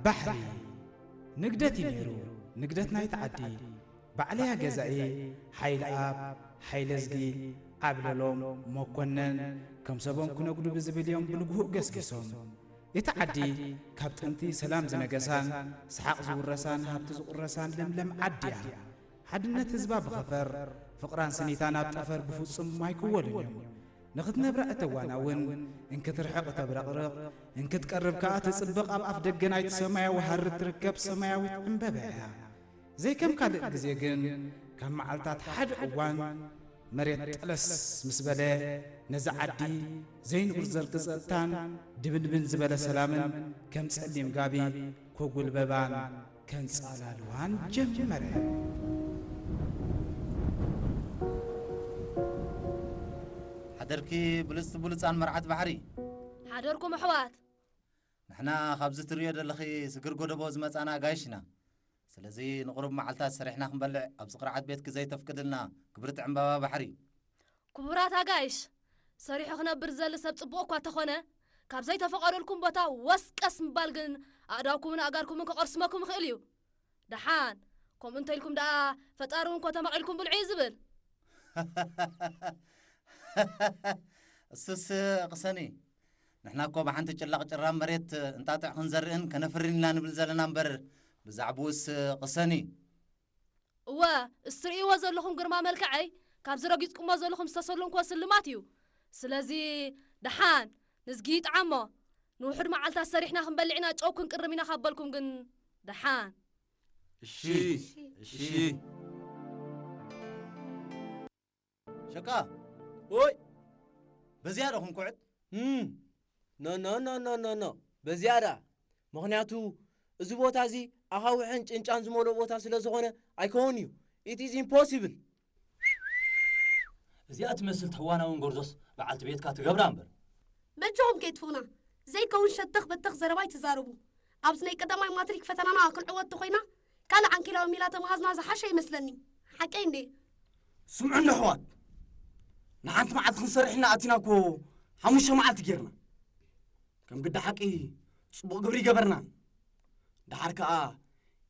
ባሕሪ ንግደት እዩ ነይሩ። ንግደት ናይቲ ዓዲ ባዕለያ ገዛኢ ሓይለኣብ፣ ሓይለዝጊ፣ ዓብለሎም፣ መኮነን ከም ሰቦም ክነግዱ ብዝብል እዮም ብልግሁእ ገስጊሶም። እቲ ዓዲ ካብ ጥንቲ ሰላም ዝነገሳን ሰሓቕ ዝውረሳን ሃብቲ ዝቑረሳን ለምለም ዓዲ እያ። ሓድነት ህዝባ ብኸፈር፣ ፍቕራን ስኒታን ኣብ ጠፈር ብፍጹም ኣይክወሉን እዮም። ንኽትነብራ እተዋና እውን እንክትርሕቕ እተብረቕርቕ፣ እንክትቀርብ ከኣ ትጽብቕ ኣብ ኣፍ ደገ ናይቲ ሰማያዊ ሃሪ ትርከብ ሰማያዊት ዕምበባ እያ። ዘይከም ካልእ ግዜ ግን ካብ መዓልታት ሓደ እዋን መሬት ጠለስ ምስ በለ ነዚ ዓዲ ዘይንቡር ዘርጊ ጸጥታን ድብንብን ዝበለ ሰላምን ከም ጸሊም ጋቢ ከጉልበባን ከንጻላልዋን ጀመረ። ሓደርኪ ብልጽቲ ብሉጻን መርዓት ባሕሪ። ሓደርኩም ኣሕዋት። ንሕና ካብዚ ትርእዮ ዘለኺ ስግር ጎደቦ ዝመጻና ኣጋይሽ ኢና። ስለዚ ንቑሩብ መዓልታት ሰሪሕና ክንበልዕ ኣብዚ ቅርዓት ቤትኪ ዘይተፍቅድልና ክብርቲ ዕምባባ ባሕሪ። ክቡራት ኣጋይሽ፣ ሰሪሑ ክነብር ዝደሊ ሰብ ጽቡቕ እኳ ተኾነ፣ ካብ ዘይተፈቐደልኩም ቦታ ወስቀስ ምባል ግን ኣእዳውኩምን ኣእጋርኩምን ከቐርስመኩም ይኽእል እዩ። ደሓን፣ ከምኡ እንተ ኢልኩም ደኣ ፈጣሪ እውን ኮ ተመቒልኩም ብልዑ እዩ ዝብል። እሱስ ቅሰኒ። ንሕና እኮ ብሓንቲ ጭላቕ ጭራም መሬት እንጣጥዕ ክንዘርእን ከነፍርን ኢልና ንብል ዘለና እምበር፣ ብዛዕባኡስ ቅሰኒ። እወ፣ እስትርእይዎ ዘለኹም ግርማ መልክዐይ፣ ካብዚ ረጊጽኩሞ ዘለኹም ዝተሰለምክዎ ስልማት እዩ። ስለዚ ደሓን፣ ንዝጊ ይጥዓሞ። ንውሑድ መዓልታት ሰሪሕና ክንበልዕ ኢና፣ ጨው ክንቅርም ኢና ካብ በልኩም ግን ደሓን። እሺ፣ እሺ። ሸቃ፣ ኦይ። በዚያ ዶ ክንኩዕት? እም፣ ኖ፣ ኖ፣ ኖ፣ ኖ፣ ኖ፣ ኖ። በዚያ ዳ። ምኽንያቱ እዚ ቦታ እዚ ኣኻውሕን ጭንጫን ዝመልኦ ቦታ ስለ ዝኾነ ኣይከውን እዩ። It is impossible። እዚኣ ትመስል ተዋናውን ጎርዞስ በዓልቲ ቤትካ ትገብራ እምበር። በጃኹም ከይትፍኡና። ዘይከውን ሸተኽ በተኽ ዘረባ ኣይትዛረቡ። ኣብዚ ናይ ቀዳማይ ማትሪክ ፈተናና ክንዕወት ተኾይና ካልእ ዓንኬላዊ ሜላ ተመሃዝና ዝሓሸ ይመስለኒ። ሓቀይ እንዴ? ስምዑኒ ኣሕዋት፣ ንሓንቲ መዓልቲ ክንሰርሕ ኢና ኣቲና እኮ ሓሙሽተ መዓልቲ ጌርና። ከም ግዲ ሓቂ ጽቡቕ ግብሪ ይገበርናን። ደሓር ከኣ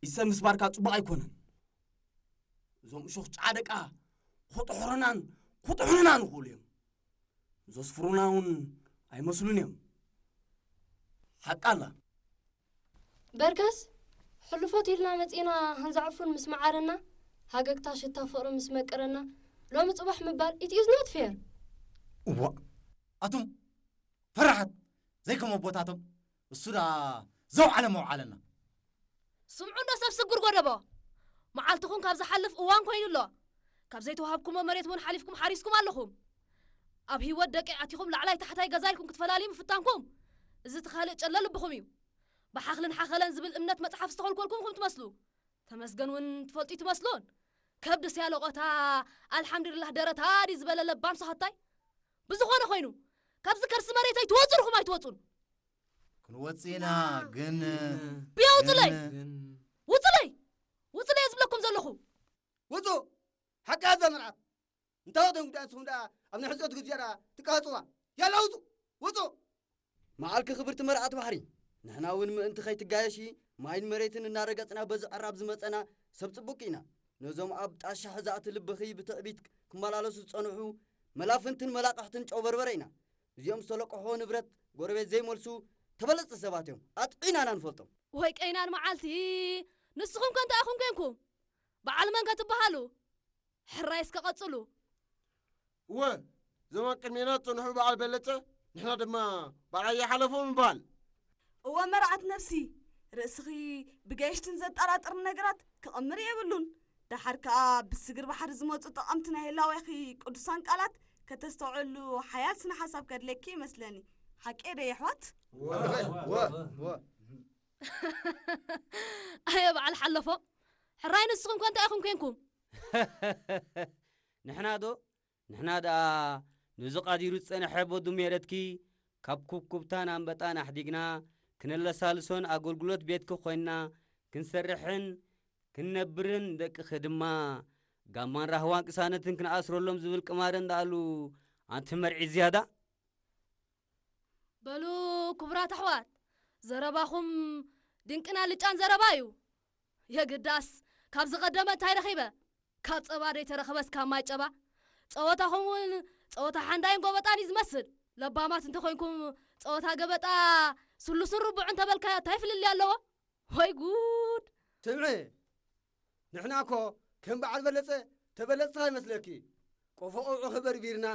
ኢሰ ምስባርካ ጽቡቕ ኣይኮነን። እዞም እሾኽ ጨዓደቃ ክጥሕሩናን ክጥሕኑናን ይኽእሉ እዮም። ዘስፍሩና እውን ኣይመስሉን እዮም። ሓቂ ኣላ። በርከስ ሕልፎት ኢልና መጺና ክንዘዕፉን ምስ መዓረና፣ ሃገግታ ሽታ ፍቕሪ ምስ መቀረና፣ ሎሚ ጽባሕ ምባል it is not fair። እዋ፣ ኣቱም ፈራሓት ዘይከም ኣቦታቶም፣ እሱ ደኣ ዘውዓለ መውዓለና። ስምዑ እንዶ ሰብ ስጉር ጎደቦ፣ መዓልትኹም ካብ ዝሓልፍ እዋን ኮይኑ ኣሎ። ካብ ዘይተዋሃብኩሞ መሬት እውን ሓሊፍኩም ሓሪስኩም ኣለኹም። ኣብ ህይወት ደቂ ኣቲኹም ላዕላይ ታሕታይ ገዛ ኢልኩም ክትፈላልዩ ምፍታንኩም፣ እዚ እቲ ካልእ ጨለ ልብኹም እዩ። ብሓኽልን ሓኸለን ዝብል እምነት መጽሓፍ ዝተኸልኮልኩም ኢኹም ትመስሉ። ተመስገን እውን ትፈልጡ ትመስሉን። ከብዲ ስያለቆታ ኣልሓምዱሊላህ ደረታ ድዩ ዝበለ ለባም ሰኸታይ። ብዝኾነ ኮይኑ፣ ካብዚ ከርሲ መሬተይ ትወጹ ድኹም ኣይትወጹን? ክንወጽእ ኢና፣ ግን ብያ ውጹለይ! ግን ውጹለይ! ውጹለይ ዝብለኩም ዘለኹ። ውጹ! ሓቂ ኣዛ መርዓት! እንታይ ወደን ጉዳይ ንስኹም ደኣ ኣብ ናይ ሕጽዮት ግዜ ደኣ ትቃወጽዋ? ያላ ውጹ! ውጹ! መዓልኪ ክብርቲ መርዓት ባሕሪ፣ ንሕና እውን ምእንቲ ከይትጋየሺ ማይን መሬትን እናረገጽና በዚ ዕራብ ዝመጸና ሰብ ጽቡቅ ኢና። ነዞም ኣብ ጣሻ ሕዛእቲ ልብኺ ብትዕቢት ክመላለሱ ዝጸንሑ መላፍንትን መላቕሕትን ጨው በርበረ ኢና። እዚኦም ዝተለቅሕዎ ንብረት ጎረቤት ዘይመልሱ ተበለጽቲ ሰባት እዮም። ኣጥዒና ኢና ንፈልጦም። ወይ ቀይናን መዓልቲ፣ ንስኹም ከ እንታይ ኢኹም ኮንኩም? በዓል መን ከ ትበሃሉ? ሕራይ እስከ ቀጽሉ። እወ፣ እዞም ኣብ ቅድሜና ዝጸንሑ በዓል በለጸ፣ ንሕና ድማ በዓል ኣይሓለፎም ምባል። እወ መርዓት ነፍሲ፣ ርእስኺ ብገየሽትን ዘጠራጥርን ነገራት ክቕምር የብሉን። ደሓር ከኣ ብስግር ባሕሪ ዝመጹ ጠቐምቲ ናይ ህላዌኺ ቅዱሳን ቃላት ከተስተውዕሉ ሓያል ስነ ሓሳብ ከድልየኪ ይመስለኒ። ሓቂ ዶ የሕዋት? እወ፣ እወ፣ እወ። ኣየ በዓል ሓለፎም፣ ሕራይ ንስኹም ከ እንታይ ኢኹም ኮንኩም? ንሕና ዶ ንሕና ደኣ ነዚ ቃዲሩ ዝጸንሐ በዱ ሜረትኪ ካብ ኩብኩብታን ኣንበጣን ኣሕዲግና ክነለሳልሶን ኣገልግሎት ቤትኪ ኮይንና ክንሰርሕን ክንነብርን ንደቅኺ ድማ ጋማን ራህዋን ቅሳነትን ክንኣስረሎም ዝብል ቅማረ እንዳኣሉ ኣንቲ መርዒ ዝያዳ። በሉ ክቡራት ኣሕዋት፣ ዘረባኹም ድንቅን ኣልጫን ዘረባ እዩ። የግዳስ፣ ካብ ዝቐደመ እንታይ ረኺበ? ካብ ጸባ ዶ ይተረኽበስ ካብ ማይ ጨባ? ጸወታኹም እውን ጸወታ ሓንዳይን ጎበጣን እዩ ዝመስል። ለባማት እንተኾይንኩም፣ ጸወታ ገበጣ ስሉስን ርቡዕን ተበልካዮ እንታይ ፍልልይ ኣለዎ? ወይ ጉድ! ስምዒ፣ ንሕና እኮ ከም በዓል በለጸ ተበለጽቲ ኣይመስለኪ። ቆፎ ቆብዕኺ በርቢርና፣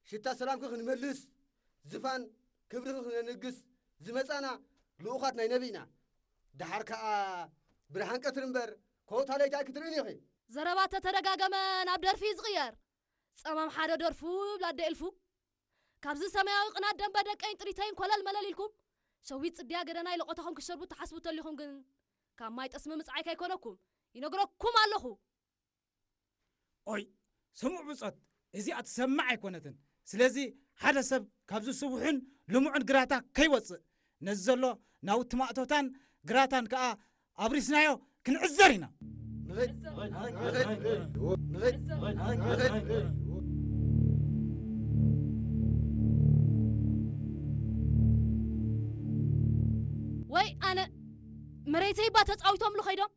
ሽታ ሰላምኪ ክንመልስ፣ ዝፋን ክብርኺ ክነንግስ ዝመጻና ልኡኻት ናይ ነቢና። ደሓር ከኣ ብርሃን ቀትሪ እምበር፣ ኮታ ለይቲ ኣይክትርእን ኢኺ። ዘረባ ተተደጋገመ ናብ ደርፊ እዩ ዝቕየር። ጸማም ሓደ ደርፉ ይብል ኣደ እልፉ። ካብዚ ሰማያዊ ቅናት ደንበ ደቀይን ጥሪተይን ኮለል መለል ኢልኩም፣ ሸዊት ጽድያ ገደና ኢለቆታኹም ክሸርቡ ትሓስቡ ተሊኹም ግን፣ ካብ ማይ ጠስሚ ምጽዓይ ከይኮነኩም፣ ይነግረኩም ኣለኹ። ኦይ፣ ስሙዕ ብጾት፣ እዚኣ ትሰምዕ ኣይኮነትን። ስለዚ ሓደ ሰብ ካብዚ ስቡሕን ልሙዕን ግራታ ከይወጽእ፣ ነዚ ዘሎ ናውቲ ማእቶታን ግራታን ከኣ ኣብሪስናዮ ክንዕዘር ኢና። ንኸይድ፣ ንኸይድ፣ ንኸይድ፣ ንኸይድ። ወይ ኣነ፣ መሬተይ እባ ተጻዊቶምሉ ከይዶም።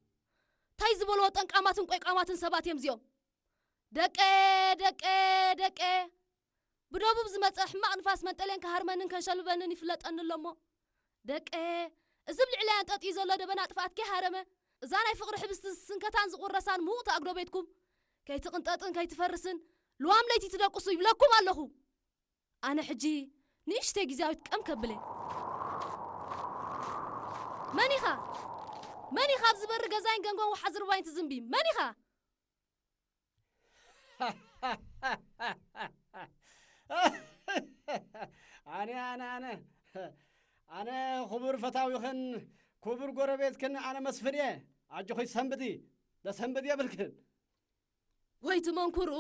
እንታይ ዝበልዎ ጠንቃማትን ቆይቃማትን ሰባት እዮም እዚኦም። ደቀ፣ ደቀ፣ ደቀ። ብደቡብ ዝመጸ ሕማቕ ንፋስ መንጠልየን ክሃርመንን ከንሸልበንን ይፍለጠኒ ኣሎ እሞ፣ ደቀ፣ እዚ ኣብ ልዕለይ ኣንጠጥዩ ዘሎ ደበና ጥፍኣት ከይሃረመ፣ እዛ ናይ ፍቕሪ ሕብስቲ ዝስንከታን ዝቑረሳን ምዉቕቲ ኣግዶ ቤትኩም ከይትቕንጠጥን ከይትፈርስን፣ ልዋም ለይቲ ትደቅሱ ይብለኩም ኣለኹ። ኣነ ሕጂ ንእሽተይ ግዜያዊት ቀም ከብለ። መን ኢኻ? መን ኢኻ ኣብዚ በሪ ገዛይን ገንጎን ወሓዚ ርባይን ትዝንቢ? መን ኢኻ? ኣነ፣ ኣነ፣ ኣነ፣ ኣነ ክቡር ፈታዊኽን ክቡር ጎረቤትክን ኣነ መስፍን እየ። ኣጆኺ ሰንብቲ፣ ደሰንብት የብልክን። ወይ ትመንኩሩ፣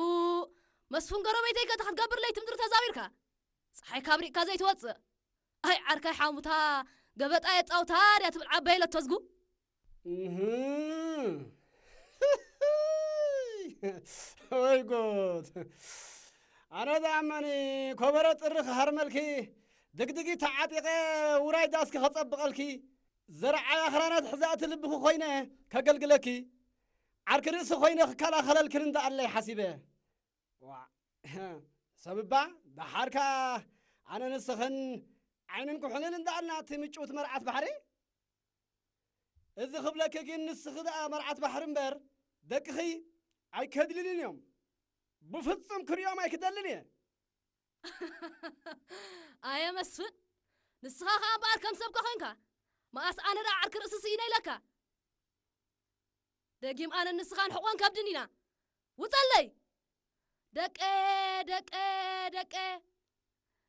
መስፍን ጎረቤተይ ከ እንታይ ክትገብር ለይቲ ምድሪ ተዛዊርካ? ፀሓይ ካብ ሪእካ ዘይትወፅእ። ኣይ ዓርካይ ሓሙታ፣ ገበጣ የፃውታ ድያ ትብል ዓባይ ኢለ ተዝጉ። እህ። ወይ ጉድ። ኣነ ደኣመኒ ኮበረ ጥሪ ክሃርመልኪ፣ ድግድጊ ተዓጢቐ ውራይ ዳስኪ ከጸብቐልኪ፣ ዘርዓይ ኣኽራናት ሕዛእቲ ልብኺ ኮይነ ከገልግለኪ፣ ዓርኪ ርእሲ ኮይነ ክከላኸለልክን እንዳ ኣለይ ሓሲበ። ዋዕ። ሰብ እባ ደሓርካ ኣነ ንስኽን ዓይንን ኩሕልን እንዳ ኣልና እቲ ምጭውቲ መርዓት ባሕሪ። እዚ ክብለኪ ግን ንስኺ ደኣ መርዓት ባሕሪ እምበር ደቅኺ ኣይከድልልን እዮም። ብፍጹም ክርእዮም ኣይክደልን እየ። ኣየ መስፍን፣ ንስኻ ኸኣ እምበኣር ከም ሰብካ ኾይንካ፣ መኣስ ኣነ ደኣ ዓርኪ ርእሲ ስኢነ ኢለካ? ደጊም ኣነን ንስኻን ሕቖን ከብድን ኢና። ውጸለይ! ደቀ፣ ደቀ፣ ደቀ!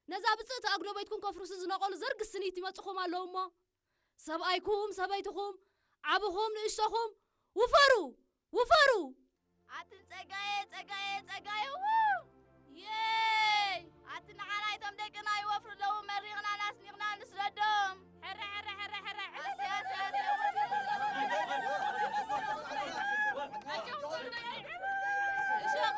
ነዛ ብጽእቲ ኣጉዶ ቤትኩም ከፍርሱ ዝነቐሉ ዘርግ ስኒት ይመጽኹም ኣለዉ እሞ፣ ሰብኣይኩም፣ ሰበይትኹም፣ ዓብኹም፣ ንእሽቶኹም፣ ውፈሩ! ውፈሩ! ኣትን ጸጋየ፣ ጸጋየ፣ ጸጋየ፣ ው! የይ! ኣቲ ንዓና እቶም ደቅና ይወፍሩ ኣለዉ፣ መሪቕናን ኣስኒቕናን ንስደዶም። ሕረ፣ ሕረ፣ ሕረ፣ ሕረ፣ ሕረ። ኣስያ፣ ኣስያ፣ ኣስያ፣ ኣስያ። እሾኽ፣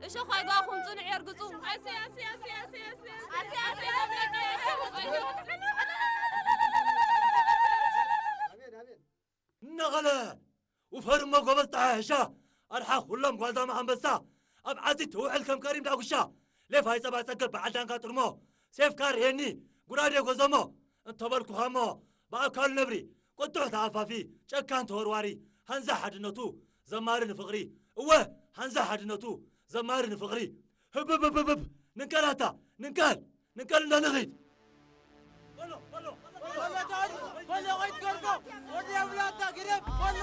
እሾኽ ኣይጓኹም፣ ጽኑዕ የርግጹ። ኣስያ፣ ኣስያ፣ ኣስያ፣ ኣስያ፣ ኣስያ። ኣስያ፣ ኣስያ፣ ኣስያ፣ ኣስያ። ኣሜን፣ ኣሜን። እናቐለ ውፈር እሞ ጎበዝ ጠሓሕሻ፣ ኣርሓ ኩሎም ጓዛማ ኣንበሳ፣ ኣብ ዓዲ ትውዕል ከም ከሪም ዳጉሻ፣ ሌፋይ ጸባ ጸገብ በዓል ዳንጋ ጥርሞ፣ ሴፍካ ርሄኒ ጉራዴ ጎዘሞ፣ እንተበልኩኻ እሞ ብኣካሉ ነብሪ፣ ቁጡዕ ተኣፋፊ፣ ጨካን ተወርዋሪ፣ ሃንዛ ሓድነቱ ዘማሪ ንፍቕሪ፣ እወ፣ ሃንዛ ሓድነቱ ዘማሪ ንፍቕሪ፣ ህብብብብብ፣ ንንቀል ኣታ፣ ንንቀል፣ ንንቀል እንዳ ንኺድ። በሎ፣ በሎ፣ በሎ፣ በሎ፣ ተዋዲ፣ በሎ፣ ቆይ ትገርፎ፣ ወዲ የብላታ፣ ግደፍ፣ በሎ፣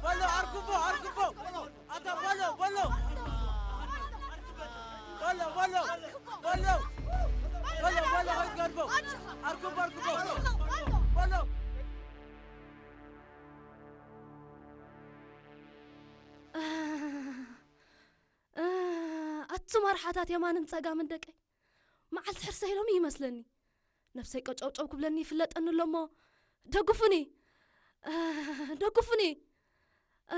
በሎ፣ ኣርክቦ፣ ኣርክቦ፣ ኣታ በሎ፣ በሎ፣ በሎ፣ በሎ፣ በሎ፣ በሎ፣ ቆይ ትገርፎ፣ ኣርክቦ፣ ኣርክቦ፣ በሎ። ኣቱም ኣርሓታት የማንን ጸጋምን ደቀይ፣ መዓልቲ ሕርሰ ኢሎም ይመስለኒ። ነብሰይ ቀጨውጨው ክብለኒ ይፍለጠኒ ኣሎ እሞ፣ ደጉፉኒ፣ እ፣ ደጉፉኒ። እ፣